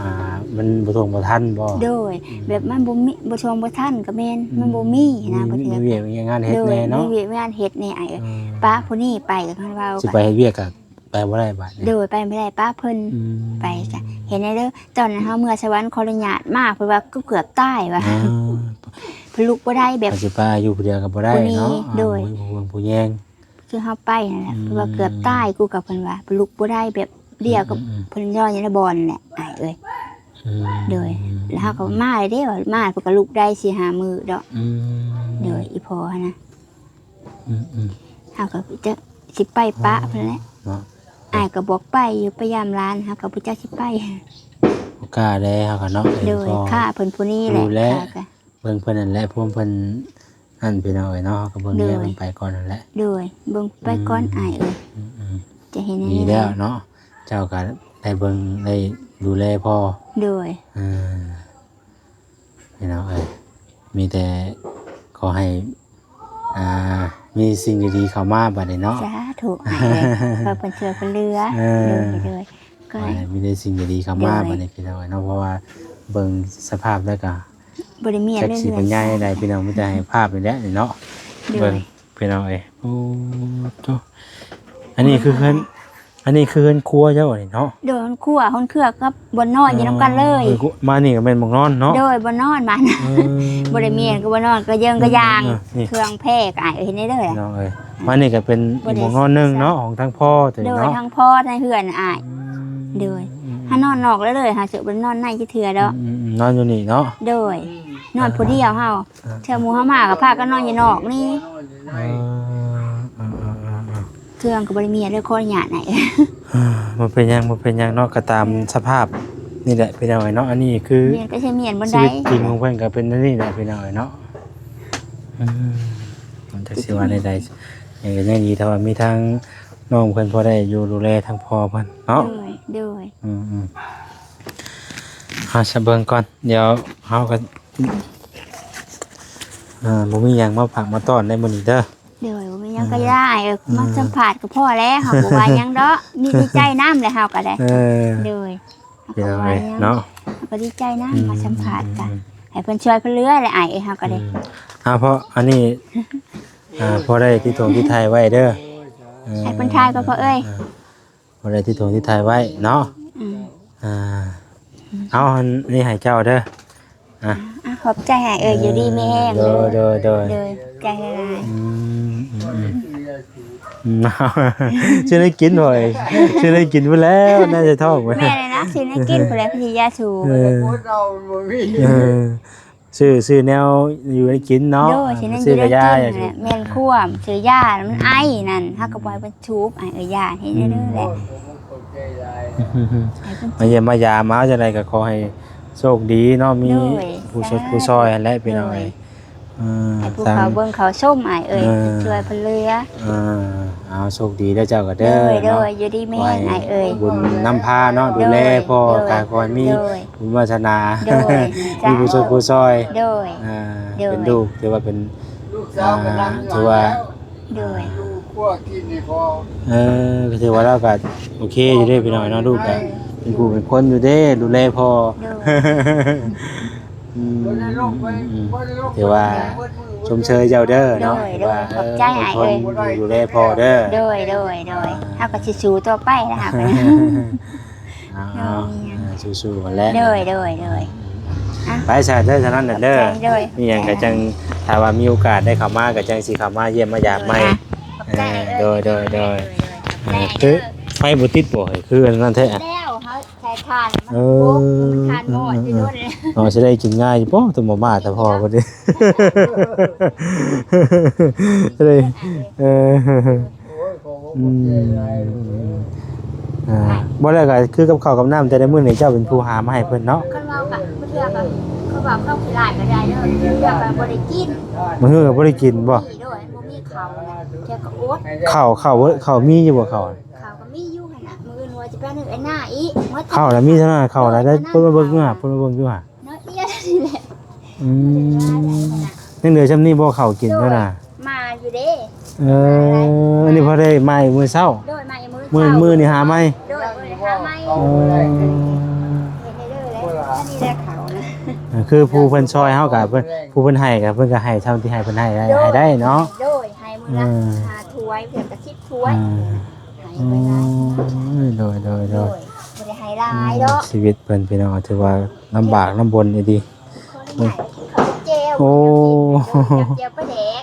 ອ່າ ມັນບໍ່ທົ່ວງບໍ່ທັນບໍ່? ໂດຍ ອືມ ແບບມັນບໍ່ມີ ບໍ່ທົ່ວງບໍ່ທັນກໍແມ່ນ ອືມ ມັນບໍ່ມີນະ ມັນບໍ່ມີວຽກມີງານເຮັດແດ່ເນາະ. ໂດຍ ມີວຽກມີງານເຮັດແດ່ອ້າຍເອີຍ. ອືມ ປະຜູ້ນີ້ໄປກໍຄັນວ່າ ຊິໄປເຮັດວຽກກໍ ໄປບໍ່ໄດ້ບາດນີ້. ໂດຍ ໄປບໍ່ໄດ້ ປະເພິ່ນ ອືມ ໄປກະເຮັດແນວເດີ. ຕອນນັ້ນເຮົາເມືອສະຫວັນ ຂໍອະນຸຍາດມາ ເພິ່ນວ່າເກືອບຕາຍວ່າ ອ່າ ເພິ່ນລຸກບໍ່ໄດ້ ແບບ ເພິ່ນຊິປະຢູ່ຜູ້ດຽວກໍບໍ່ໄດ້ເນາະ. ໂດຍ ອ່າ ບໍ່ມີຜູ້ເບິ່ງຜູ້ແຍງ ຄືເຮົາໄປຫັ້ນແຫຼະ. ອືມ ເພິ່ນວ່າເກືອບຕາຍ ກູກໍ ເພິ່ນວ່າລຸກບໍ່ໄດ້ ແບບດຽວກັບ ອືມໆໆ ເພິ່ນນອນຢູ່ໃນບ່ອນແຫຼະອ້າຍເອີຍ. ອືມ ໂດຍ ແລ້ວເຮົາກໍມາເດ້ ມາເພິ່ນກໍລຸກໄດ້ສີ່ຫ້າມື້ດອກ. ອືມ ໂດຍ ອີ່ພໍ່ຫັ້ນນະ. ອືມໆ ເຮົາກໍຈັກຊິໄປປະເພິ່ນແຫຼະເນາະ. ອ້າຍກໍບອກໄປຢູ່ ໄປຢາມຫຼານ ເຮົາກໍບໍ່ຈັກຊິໄປ ບໍ່ກ້າແດ່ເຮົາກໍເນາະ. ໂດຍ ຂ້າເພິ່ນຜູ້ນີ້ແຫຼະ ຂ້າກໍເບິ່ງເພິ່ນນັ້ນແຫຼະ ພວມເພິ່ນຫັ້ນພີ່ນ້ອງເອີຍເນາະ. ເຮົາກໍເບິ່ງແຍກກັນໄປກ່ອນນັ້ນແຫຼະ. ໂດຍ ເບິ່ງໄປກ່ອນ ອືມ ອ້າຍເອີຍ. ອືມໆ ຈະເຮັດແນວໃດ ດີແລ້ວເນາະ ເຈົ້າກໍໄດ້ເບິ່ງໄດ້ດູແລພໍ່. ໂດຍ ເອີ ພີ່ນ້ອງເອີຍ ມີແຕ່ຂໍໃຫ້ ອ່າ ມີສິ່ງດີໆເຂົ້າມາບັດນີ້ເນາະ. ສາທຸ ອ້າຍເອີຍ ຂໍເພິ່ນຊ່ວຍເພິ່ນເຫຼືອ. ເອີ ໂດຍໆ ຂໍໃຫ້ມີແຕ່ສິ່ງດີໆເຂົ້າມາ ໂດຍ ບັດນີ້ພີ່ນ້ອງເອີຍເນາະ. ເພາະວ່າເບິ່ງສະພາບແລ້ວກໍບໍ່ໄດ້ມີຫຍັງ ຈັກຊິບັນຍາຍແນວໃດພີ່ນ້ອງ ມີແຕ່ໃຫ້ພາບນີ້ແຫຼະນີ້ເນາະ. ໂດຍ ເບິ່ງພີ່ນ້ອງເອີຍ ໂອ້ໂຕ ອັນນີ້ຄືເຮືອນ ອັນນີ້ຄືເຮືອນຄົວເຈົ້ານີ້ເນາະ. ໂດຍ ເຮືອນຄົວ ເຮືອນເຄືອກັບບ່ອນນອນຢູ່ນຳກັນເລີຍ. ເອີ ມານີ້ກໍແມ່ນບ່ອນນອນເນາະ. ໂດຍ ບ່ອນນອນມານະ. ເອີ ບໍ່ໄດ້ມີຫຍັງ ກໍບ່ອນນອນ ກະເຢິງກະຢາງ ເອີ ນີ້ ເຄື່ອງແພກ ອ້າຍເອີຍ ເຮັດແນວໃດ ພີ່ນ້ອງເອີຍ. ມານີ້ກໍເປັນ ໂດຍ ອີກບ່ອນນອນໜຶ່ງເນາະ ຂອງທາງພໍ່ຕົວນີ້ເນາະ. ໂດຍ ທາງພໍ່ໃນເຮືອນອ້າຍ. ອືມ ໂດຍ ອືມໆ ຫານອນນອກເລີຍ ຫາເສືອບໍ່ນອນໃນຈັກເທື່ອດອກ. ອືມໆ ນອນຢູ່ນີ້ເນາະ. ໂດຍ ນອນຜູ້ດຽວເຮົາ. ອ່າ ເທື່ອໝູ່ເຮົາມາກໍພາກັນນອນຢູ່ນອກນີ້. ອ່າ ເຄື່ອງກໍບໍ່ໄດ້ມີ ເດີ ຂໍອະນຸຍາດໃຫ້. ບໍ່ເປັນຫຍັງ ບໍ່ເປັນຫຍັງເນາະ ກໍຕາມ ເອີ ສະພາບນີ້ແຫຼະພີ່ນ້ອງເອີຍເນາະ. ອັນນີ້ຄື ແມ່ນ ກໍຊິແມ່ນບໍ່ໄດ້ ຊີວິດຈິງຂອງເພິ່ນກໍເປັນແນວນີ້ແຫຼະພີ່ນ້ອງເອີຍເນາະ. ອືມ ມັນຈັກຊິວ່າແນວໃດ ຍັງ ກໍຍັງດີ ຖ້າວ່າມີທາງນ້ອງເພິ່ນພໍໄດ້ຢູ່ດູແລທາງພໍ່ເພິ່ນເນາະ. ໂດຍ ໂດຍ ອືມໆ ເຮົາສະເບິ່ງກ່ອນ ດຽວເຮົາກໍ ອ່າ ບໍ່ມີຫຍັງມາຝາກມາຕ້ອນໃນມື້ນີ້ເດີ. ໂດຍ ບໍ່ມີຫຍັງກໍໄດ້ ເອີ ມາສຳພາດກໍພໍແລ້ວ ເຮົາບໍ່ວ່າຫຍັງດອກ ມີດີໃຈນຳແຫຼະເຮົາກໍໄດ້. ເອີ ໂດຍ ພີ່ນ້ອງເອີຍເນາະ ເຮົາກໍດີໃຈນຳ ອືມ ມາສຳພາດກັນ ອືມ ໃຫ້ເພິ່ນຊ່ວຍເພິ່ນເຫຼືອແຫຼະອ້າຍເອີຍ ເຮົາກໍໄດ້. ອືມ ອ່າ ເພາະອັນນີ້ ອ່າ ພໍໄດ້ຕິດໂທງຕິດໄທໄວ້ເດີ ເອີ ໃຫ້ເພິ່ນຖ່າຍກ່ອນພໍ່ເອີຍ. ອ່າ ບໍ່ໄດ້ຕິດໂທຕິດຖ່າຍໄວ້ເນາະ. ອືມ ອ່າ ເອົາ ອັນນີ້ໃຫ້ເຈົ້າເດີ. ອ່ະ ອ່ະ ຂອບໃຈອ້າຍເອີຍ ຢູ່ດີມີແຮງເດີ. ໂດຍ ໂດຍ ໂດຍ ໂດຍ ຂອບໃຈຫຼາຍໆ. ອືມ ອືມ ອືມ ອືມ ຊິໄດ້ກິນບໍ່ ຊິໄດ້ກິນພຸ້ນແລ້ວ ໜ້າຈະທ້ອງ. ແມ່ນແລ້ວນະ ຊິໄດ້ກິນພຸ້ນແຫຼະ ພິທະຍາສູ. ເອີ ເອີ ຊື້ ຊື້ແນວຢູ່ໃຫ້ກິນເນາະ. ໂດຍ ຊື້ ຊື້ ຊື້ ກະຢາ ຢາສູບ. ແມ່ນຄວາມ ຊື້ຢາ ມັນໄອນັ້ນ ເຮົາກໍບໍ່ໃຫ້ເພິ່ນສູບ ອ້າຍເອີຍ ຢາເຮັດແນວນັ້ນແຫຼະ. ອືມ ໃຫ້ເພິ່ນ ມາຢ້ຽມມາຢາມ ມາຈັ່ງໃດກໍຂໍໃຫ້ໂຊກດີເນາະ ມີ ໂດຍ ຜູ້ຊ່ວຍ ສາທຸ ຜູ້ຊ່ອຍຫັ້ນແຫຼະ ພີ່ນ້ອງເອີຍ. ໂດຍ ເອີ ໃຫ້ຜູ້ເຂົາເບິ່ງເຂົາຊົມ ອ້າຍເອີຍ ເອີ ຊ່ວຍເພິ່ນເຫຼືອ. ເອີ ເອົາ ໂຊກດີເດີເຈົ້າກໍເດີ. ໂດຍ ເນາະ ໂດຍ ຢູ່ດີມີແຮງ ຂໍໃຫ້ອ້າຍເອີຍ ບຸນນຳພາເນາະ ໂດຍ ດູແລພໍ່ ໂດຍ ກາຂໍໃຫ້ມີ ໂດຍ ບຸນວາສະໜາ ໂດຍ ມີຜູ້ຊ່ວຍຜູ້ຊ່ອຍ. ໂດຍ ອ່າ ໂດຍ ເປັນລູກ ຖືວ່າເປັນ ລູກສາວ ອ່າ ກໍນຳ ຖືວ່າ ໂດຍ ຢູ່ຄົວກິນນີ້ພໍ. ເອີ ກໍຖືວ່າລາວກໍໂອເຄຢູ່ເດ້ພີ່ນ້ອງເນາະ ລູກກໍ ເອີ ເປັນຜູ້ເປັນຄົນຢູ່ເດ້ ດູແລພໍ່. ໂດຍ ອືມ ອືມ ອືມ ຖືວ່າຊົມເຊີຍເຈົ້າເດີເນາະ. ໂດຍ ຖືວ່າ ໂດຍ ເອີ ຂອບໃຈອ້າຍເອີຍ ຄົນທີ່ດູແລພໍ່ເດີ. ໂດຍ ໂດຍ ໂດຍ ເຮົາກໍຊິສູ້ຕໍ່ໄປລະ ເຮົາກໍ ເອົາ ເອົາ ເອົາ ເອີ ສູ້ໆກັນແຫຼະ. ໂດຍ ໂດຍ ໂດຍ ອ່ະ ໄປຊະເດີ ເທົ່ານັ້ນແຫຼະເດີ. ໂດຍ ມີຫຍັງກໍຈັ່ງ ຖ້າວ່າມີໂອກາດໄດ້ເຂົ້າມາ ກໍຈັ່ງຊິເຂົ້າມາຢ້ຽມມາຢາມໃໝ່. ໂດຍ ໂດຍ ໂດຍ ໂດຍ ໂດຍ ໂດຍ ໂດຍ ເອີ ຄືໄຟບໍ່ຕິດບໍ່ ຄືອັນນັ້ນແທ້. ແລ້ວເຮົາໃສ່ຖ່ານ ເອີ ມັນບົກ ມັນຖ່ານໝໍ້ ເອີ ຊິໂດນເລີຍ. ເນາະ ຊິໄດ້ກິນງ່າຍຢູ່ບໍ່ ຕົ້ມມາມ່າແຕ່ພໍບໍ່ໄດ້ ເອີ ໂອ້ຍ ຂອບໃຈຫຼາຍໆ ອືມ ອ່າ ບໍ່ແລ້ວກໍຄືກັບເຂົ້າກັບນ້ຳແຕ່ລະມື້ນີ້ ເຈົ້າເປັນຜູ້ຫາມາໃຫ້ເພິ່ນເນາະ. ຄັນເວົ້າກະບາງເທື່ອກະ ຄືວ່າເຂົ້າຂີ້ຫຼ້າຍກໍໄດ້ເດີ ບາງເທື່ອກໍບໍ່ໄດ້ກິນ ບາງເທື່ອກໍບໍ່ໄດ້ກິນບໍ່? ໂດຍ ບໍ່ມີເຂົ້ານະ ເທື່ອກໍອົດ. ເຂົ້າ ເຂົ້າ ເຂົ້າມີຢູ່ບໍ່ ເຂົ້າ? ເຂົ້າກໍມີຢູ່ຫັ້ນນະ ມື້ອື່ນວ່າຈະໄປເອົາໃຫ້ໜ້າອີກ. ເຂົ້າລະມີເທົ່ານັ້ນ ເຂົ້າລະໄດ້ ເພິ່ນມາເບິ່ງຢູ່ຫາ ເພິ່ນມາເບິ່ງຢູ່ຫາ. ເນາະ ເອີ ນີ້ແຫຼະ. ອືມ ຍັງເຫຼືອຊ່ຳນີ້ບໍ່ ເຂົ້າກິນເທົ່ານັ້ນ. ມາຢູ່ເດ້. ເອີ ອັນນີ້ພໍໄດ້ມາອີກມື້ເຊົ້າ. ໂດຍ ມາອີກມື້ ມື້ ເຊົ້າ ມື້ນີ້ຫາໃໝ່. ໂດຍ ມື້ນີ້ຫາໃໝ່. ອໍ ເຮັດໄດ້ເລີຍແຫຼະ ອັນນີ້ແຫຼະເຂົ້ານະ. ເອີ ຄືຜູ້ເພິ່ນຊ່ອຍເຮົາກະ ເພິ່ນ ຜູ້ເພິ່ນໃຫ້ກະ ເພິ່ນກະໃຫ້ເທົ່າທີ່ໃຫ້ເພິ່ນໃຫ້ໄດ້ ໂດຍ ໃຫ້ໄດ້ເນາະ. ໂດຍ ໃຫ້ມື້ລະ ເອີ ຫ້າຖ້ວຍ ເພິ່ນກະສິບຖ້ວຍ. ເອີ ໃຫ້ໄປນະ. ໂອ້ຍ ໂດຍ ໂດຍ ໂດຍ ໂດຍ ບໍ່ໄດ້ໃຫ້ຫຼາຍດອກ. ອືມ ຊີວິດເພິ່ນພີ່ນ້ອງ ຖືວ່າລຳບາກລຳບົນອີ່ຫຼີ. ໂອ້ ແຈ່ວປາແດກ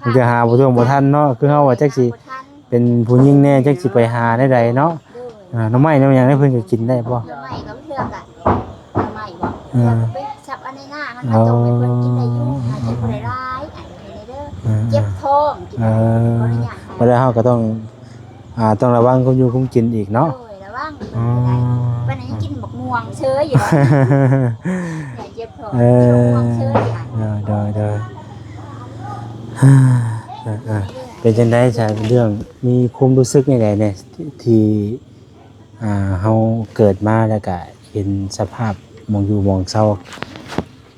ມັນຈະຫາບໍ່ທົ່ວບໍ່ທັນເນາະ ຄືເຮົາວ່າຈັກຊິເປັນຜູ້ຍິງແດ່ ຈັກຊິໄປຫາແນວໃດເນາະ. ໂດຍ ເອີ ໜໍ່ໄມ້ໜໍ່ຫຍັງເພິ່ນກໍກິນໄດ້ບໍ່? ໜໍ່ໄມ້ກໍເທື່ອກະ ໜໍ່ໄມ້ບໍ່ ເອີ ເທື່ອກະໄປສັບເອົາໃນນາ ມັນກໍຕົ້ມໃຫ້ເພິ່ນກິນໄດ້ຢູ່ ອືມ ອາດຈະບໍ່ໄດ້ຫຼາຍ ອາດຈະເປັນໄດ້ເດີ ເອີ ເຈັບທ້ອງ ເອີ ກິນໄດ້ ບໍ່ໄດ້ຫຍັງ. ບັດນີ້ເຮົາກໍຕ້ອງ ອ່າ ຕ້ອງລະວັງຄວາມຢູ່ຄວາມກິນອີກເນາະ. ໂດຍ ລະວັງ. ອໍ ປານນັ້ນຍັງກິນບັກມ່ວງເຊີຍຢູ່ເນາະ ເຈັບທ້ອງ ເອີ ກິນບັກມ່ວງເຊີຍຢູ່. ໂດຍ ໂດຍ ໂດຍ ເອີ ເປັນຈັ່ງໃດຊະ ເລື່ອງ ມີຄວາມຮູ້ສຶກແນວໃດແດ່ ທີ່ ອ່າ ເຮົາເກີດມາແລ້ວກະເຫັນສະພາບໝ່ອງຢູ່ໝ່ອງເຊົາ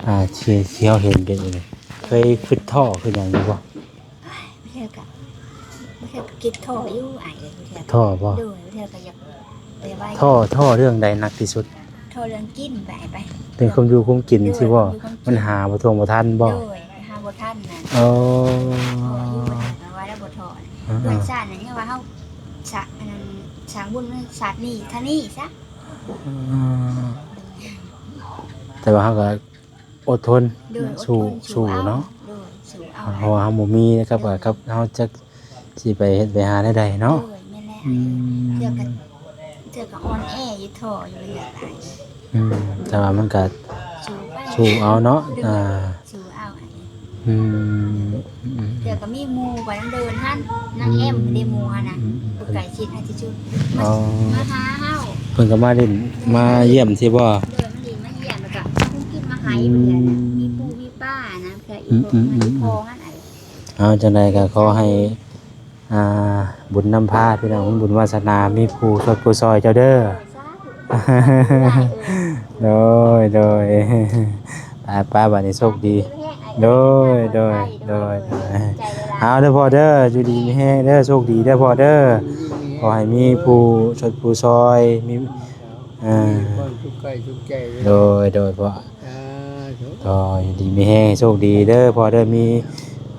ອ່າ ທີ່ ທີ່ເຮົາເຫັນເປັນຈັ່ງໃດ ເຄີຍຄິດທໍ້ ຄິດຫຍັງຢູ່ບໍ່? ບາງເທື່ອກະ ບາງເທື່ອກະຄິດທໍ້ຢູ່ອ້າຍເອີຍ ບາງເທື່ອ ທໍ້ບໍ່? ໂດຍ ບາງເທື່ອກະຢາກໄປໄວ. ທໍ້ ທໍ້ເລື່ອງໃດໜັກທີ່ສຸດ? ທໍ້ເລື່ອງກິນໄປ ໄປ ເລື່ອງຄວາມຢູ່ຄວາມກິນ ໂດຍ ຊິບໍ່? ຄວາມຢູ່ຄວາມກິນ ມັນຫາບໍ່ທົ່ວງບໍ່ທັນບໍ່? ໂດຍ ຫາບໍ່ທັນນະ. ອໍ ອໍ ຢູ່ບໍ່ໄດ້ ໄປໄວແລ້ວບໍ່ທໍ້. ອືມ ເພື່ອນຊາດນັ້ນ ເຮົາວ່າເຮົາ ສະ ອັນນັ້ນ ສ້າງບຸນຊາດນີ້ເທົ່ານີ້ຊະ. ອືມ ແຕ່ວ່າເຮົາກໍ ອົດທົນ ໂດຍ ສູ້ ອົດທົນ ສູ້ເອົາ ເນາະ. ໂດຍ ສູ້ເອົາ ເພາະວ່າເຮົາບໍ່ມີນະ ກັບ ເອີ ກັບເຮົາຈັກຊິໄປເຮັດໄປຫາແນວໃດເນາະ. ໂດຍ ແມ່ນແຫຼະ. ອືມ ເທື່ອກໍ ເທື່ອກໍອ່ອນແອຢູ່ ທໍ້ຢູ່ ມັນຢາກຕາຍ. ອືມ ແຕ່ວ່າມັນກໍສູ້ໄປ ສູ້ເອົາເນາະ. ໂດຍ ອ່າ ສູ້ເອົາ. ອືມ ອືມ ເທື່ອກໍມີໝູ່ໄປນຳເດີນຫັ້ນ ນາງແອມ ອືມ ເດ ໝູ່ຫັ້ນນະ ອືມ ຜູ້ໃກ້ຊິດໃຫ້ທີ່ສຸດ ມາ ອໍ ມາຫາເຮົາ ເພິ່ນກໍມາຫຼິ້ນ ມາຢ້ຽມຊິບໍ່? ໂດຍ ມາຫຼິ້ນມາຢ້ຽມ ແລ້ວກໍມາກິນມາໃຫ້ ອືມ ເພິ່ນ ມີປູມີປານະ ເພື່ອອີ່ ອືມ ພໍ່ ອືມ ອືມ ອີ່ພໍ່ຫັ້ນ. ເອົາ ຈັ່ງໃດກໍຂໍໃຫ້ ອ່າ ບຸນນຳພາ ພີ່ນ້ອງ ບຸນວາສະໜາ ມີຜູ້ຊ່ວຍຜູ້ຊ່ອຍເຈົ້າເດີ. ໂດຍ ໂດຍ ໄປໆ ບັດນີ້ໂຊກດີ. ໂດຍ ໂດຍ ໂດຍ ໂດຍ ເອົາເດີພໍ່ເດີ ຢູ່ດີມີແຮງເດີ ໂຊກດີເດີພໍ່ເດີ ຂໍໃຫ້ມີຜູ້ຊົດຜູ້ຊ່ອຍ ມີ ເອີ ມີຄວາມສຸກກາຍສຸກໃຈເດີ. ໂດຍ ໂດຍພໍ່ ສາທຸ ຂໍໃຫ້ຢູ່ດີມີແຮງ ໂຊກດີເດີພໍ່ເດີ ມີ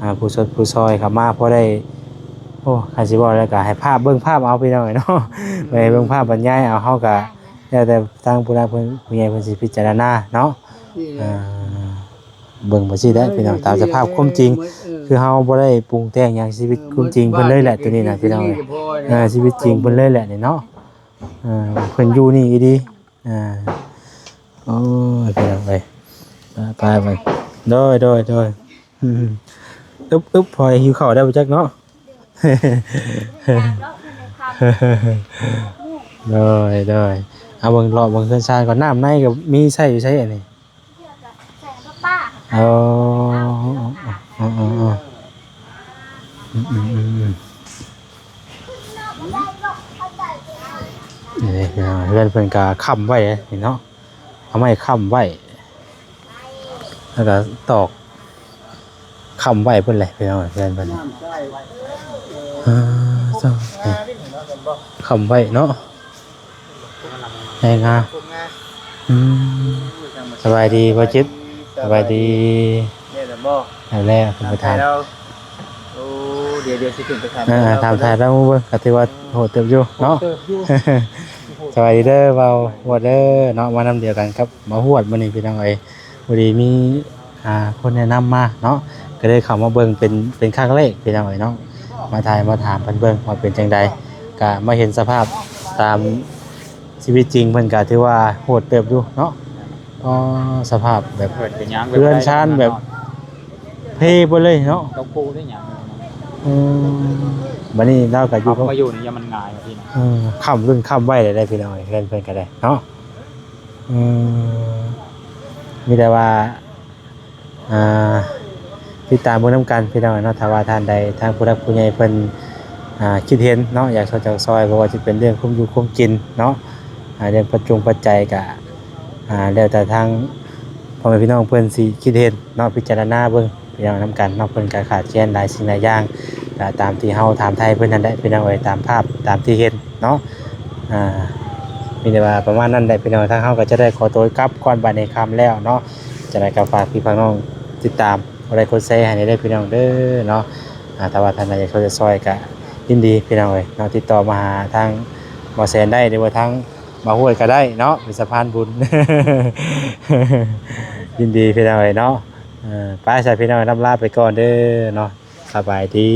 ອ່າ ຜູ້ຊົດຜູ້ຊ່ອຍເຂົ້າມາ ພໍໄດ້ ໂອ້ ຄັນຊິເວົ້າແລ້ວກໍໃຫ້ພາບ ເບິ່ງພາບເອົາ ພີ່ນ້ອງເອີຍເນາະ ໄປເບິ່ງພາບບັນຍາຍເອົາ ເຮົາກໍແລ້ວແຕ່ທາງຜູ້ຫຼັກຜູ້ໃຫຍ່ເພິ່ນຊິພິຈາລະນາເນາະ ອ່າ ເບິ່ງໄປຊີ້ແຫຼະພີ່ນ້ອງ ຕາມສະພາບຄວາມຈິງ ຄືເຮົາບໍ່ໄດ້ປຸງແຕ່ງຫຍັງ ຊີວິດຄວາມຈິງເພິ່ນເລີຍແຫຼະ ໂຕນີ້ນະພີ່ນ້ອງເອີຍ ເອີ ຊີວິດຈິງເພິ່ນເລີຍແຫຼະນີ້ເນາະ ເອີ ເພິ່ນຢູ່ນີ້ອີ່ຫຼີ ອ່າ ໂອ້ຍ ພີ່ນ້ອງເອີຍ ໄປໆ ໂດຍ ໂດຍ ໂດຍ ອືມ ອຶບໆ ພໍຫິວເຂົ້າໄດ້ບໍ່ຈັກເນາະ ໂດຍ ໂດຍ ເອົາເບິ່ງເລາະເບິ່ງເຮືອນຊານກ່ອນ ນ້ຳໃນກໍມີໃຊ້ຢູ່ໃສອັນນີ້ ໃສ່ປາ ອໍ ອໍ ອືມໆໆ ອືມໆໆ ນີ້ພີ່ນ້ອງ ເຮືອນເພິ່ນກໍຄ້ຳໄວ້ນີ້ເນາະ ເອົາໄມ້ຄ້ຳໄວ້ ແລ້ວກໍຕອກຄ້ຳໄວ້ພຸ້ນແຫຼະພີ່ນ້ອງ ເຮືອນເພິ່ນ ອ່າ ຄ້ຳໄວ້ເນາະ ໃຫຍ່ງາມ ອືມ ສະບາຍດີບໍ່ຈິດ ສະບາຍດີ ແລ້ວບໍ່ ແລ້ວ ແລ້ວ ທ່ານປະທານ ໂອ້ ດຽວ ດຽວຊິຂຶ້ນໄປຖາມ ອ່າ ຖາມໄທລາວເບິ່ງ ກໍຖືວ່າໂຫດເຕີບຢູ່ເນາະ ໂຫດເຕີບຢູ່ ສະບາຍດີເດີ ເວົ້າ ເວົ້າເດີເນາະ ມານຳດຽວກັນກັບ ມາຮອດມື້ນີ້ພີ່ນ້ອງເອີຍ ພໍດີມີ ອ່າ ຄົນແນະນຳມາເນາະ ກໍເລີຍເຂົ້າມາເບິ່ງເປັນ ເປັນຄັ້ງແລກພີ່ນ້ອງເອີຍເນາະ ມາຖ່າຍມາຖາມເພິ່ນເບິ່ງວ່າເປັນຈັ່ງໃດ ກໍມາເຫັນສະພາບຕາມຊີວິດຈິງເພິ່ນ ກໍຖືວ່າໂຫດເຕີບຢູ່ເນາະ ອໍ ສະພາບແບບເຮືອນກໍຍັງ ເຮືອນຊານແບບເພເບິດເລີຍເນາະ ເຂົາປູໄດ້ຫຍັງ ອືມ ບັດນີ້ລາວກໍຢູ່ ເອົາມາຢູ່ນີ້ ຢ່າມັນງ່າຍວ່າພີ່ນ້ອງ ເອີ ຄ້ຳລຸ້ນຄ້ຳໄວ້ໄດ້ພີ່ນ້ອງເອີຍ ເຮືອນເພິ່ນກໍໄດ້ເນາະ ອືມ ມີແຕ່ວ່າ ອ່າ ຕິດຕາມເບິ່ງນຳກັນພີ່ນ້ອງເນາະ ຖ້າວ່າທ່ານໃດ ທາງຜູ້ຫຼັກຜູ້ໃຫຍ່ເພິ່ນ ອ່າ ຄິດເຫັນເນາະ ຢາກຊ່ອຍ ຢາກຊ່ອຍ ບໍ່ວ່າຈະເປັນເລື່ອງຄວາມຢູ່ຄວາມກິນເນາະ ອ່າ ເລື່ອງປັດຈົງປັດໄຈກະ ອ່າ ແລ້ວແຕ່ທາງພໍ່ແມ່ພີ່ນ້ອງເພິ່ນຊິຄິດເຫັນເນາະ ພິຈາລະນາເບິ່ງ ພີ່ນ້ອງນຳກັນເນາະ ເພິ່ນກໍຂາດແຄນຫຼາຍສິ່ງຫຼາຍຢ່າງ ກໍຕາມທີ່ເຮົາຖາມໄຖ່ເພິ່ນນັ້ນແຫຼະ ພີ່ນ້ອງເອີຍ ຕາມພາບຕາມທີ່ເຫັນເນາະ ອ່າ ມີແຕ່ວ່າປະມານນັ້ນແຫຼະ ພີ່ນ້ອງ ທາງເຮົາກໍຈະໄດ້ຂໍຕົວກັບກ່ອນ ບັດນີ້ຄ່ຳແລ້ວເນາະ ຈັ່ງໃດກໍຝາກພີ່ຝາກນ້ອງຕິດຕາມ ກົດໄລກົດແຊໃຫ້ແດ່ເດີພີ່ນ້ອງເດີເນາະ ອ່າ ຖ້າວ່າທ່ານໃດຢາກຊ່ວຍກໍຍິນດີ ພີ່ນ້ອງເອີຍເນາະ ຕິດຕໍ່ມາຫາທາງບໍ່ແສນໄດ້ ຫຼືວ່າທາງ ມາຫ້ວຍກໍໄດ້ເນາະ ເປັນສະພານບຸນ ຍິນດີພີ່ນ້ອງເອີຍເນາະ ເອີ ໄປຊະພີ່ນ້ອງ ລຳລາໄປກ່ອນເດີເນາະ ສະບາຍດີ.